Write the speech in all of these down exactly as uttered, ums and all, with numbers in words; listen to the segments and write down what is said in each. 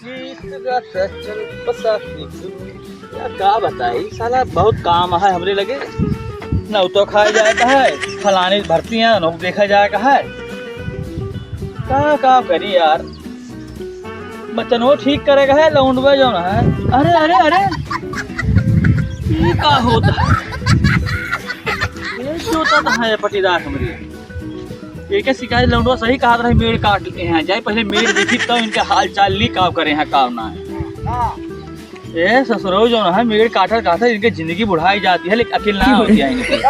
चल बसा। यार, का बताई, साला बहुत काम है हमरे लगे। नौतो खाए जाए का है, फलानी भर्ती है, नौक देखा जाए का है। का, का करी यार, बचनो ठीक करे का है, लौंडवे जौन है। अरे, अरे, अरे, ये का होता है? ये सोचत है पटीदार हमरे। एके शिकायत लौंडवा सही कहत रहे, मेड़ काट ले हैं। जाए पहले मेड़ देखी, तब इनके हाल चाल ली, काव करे हैं, काव ना है। ए ससुरो, जौन है मेड़ काटत काटत इनके जिंदगी बुढ़ाई जाती है, लेकिन अकिल ना होती है इनके।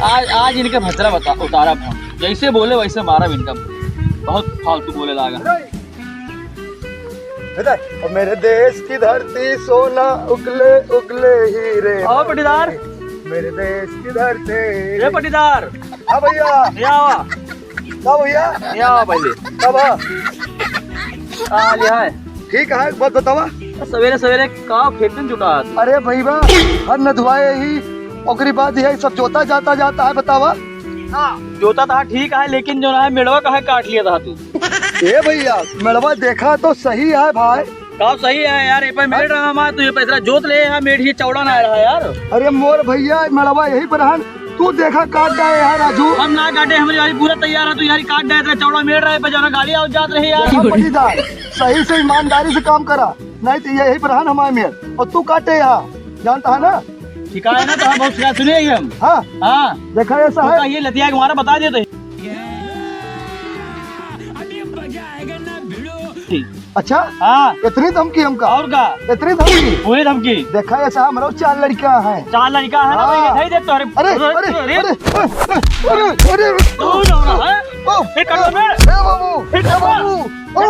आज, आज इनके भद्रा बता, उतारा हम, जैसे बोले वैसे मारा इनका। बहुत फालतू बोले लागा। इधर, ओ मेरे देश की धरती सोना, उगले उगले हीरे। आओ पटीदार। मेरे देश की धरती। ए पटीदार। हाँ भैया। ए आवा। का भैया? ए आवा पहले। कब? आ लिया है। ठीक है, बस बतावा। सवेरे सवेरे का खेतन जुटा? अरे भैया, हर नधवाए ही, ओकरी बाद यही सब जोता जाता जाता है, बतावा। जोता था ठीक है, लेकिन जौन है मेड़वा का है काट लिया था तू। ए भैया, मेड़वा देखा तो सही है भाई। का सही है यार, ये पे मेड़ रहा हमारा, तू ये पैसा जोत ले है, मेड़ ये चौड़ा ना रहा यार। अरे मोर भैया, मेड़वा यही पर है, तू देखा काट डाए है राजू। हम ना काटे, हमारी वाली पूरा तैयार है, तू यार काट डाए, इतना चौड़ा मेड़ रहा है, पे जौन गाड़ी आओ जात रही यार। देखा पटीदार, सही से ईमानदारी से काम करा, नहीं तो यही पर है हमारे मेड़, और तू काटे यहाँ, जानता है ना। शिकायत ना तो हम बहुत शिकायत सुने ही हम। हाँ। हाँ। देखा ऐसा तो है। ये लतिया के मारा बता दे तो। अच्छा। हाँ। इतनी धमकी हमका? और का? इतनी धमकी? पूरी धमकी। देखा ऐसा हमरो चार लड़का है। चार लड़का है ना भाई, हाँ। नहीं देख तो, अरे, अरे, अरे, अरे, अरे, अरे, अरे, अरे, अरे, तू ना हो रहा है? ओ, फिर कर लो ना। ए बाबू, फिर ए कर लो। बाबू, ओ।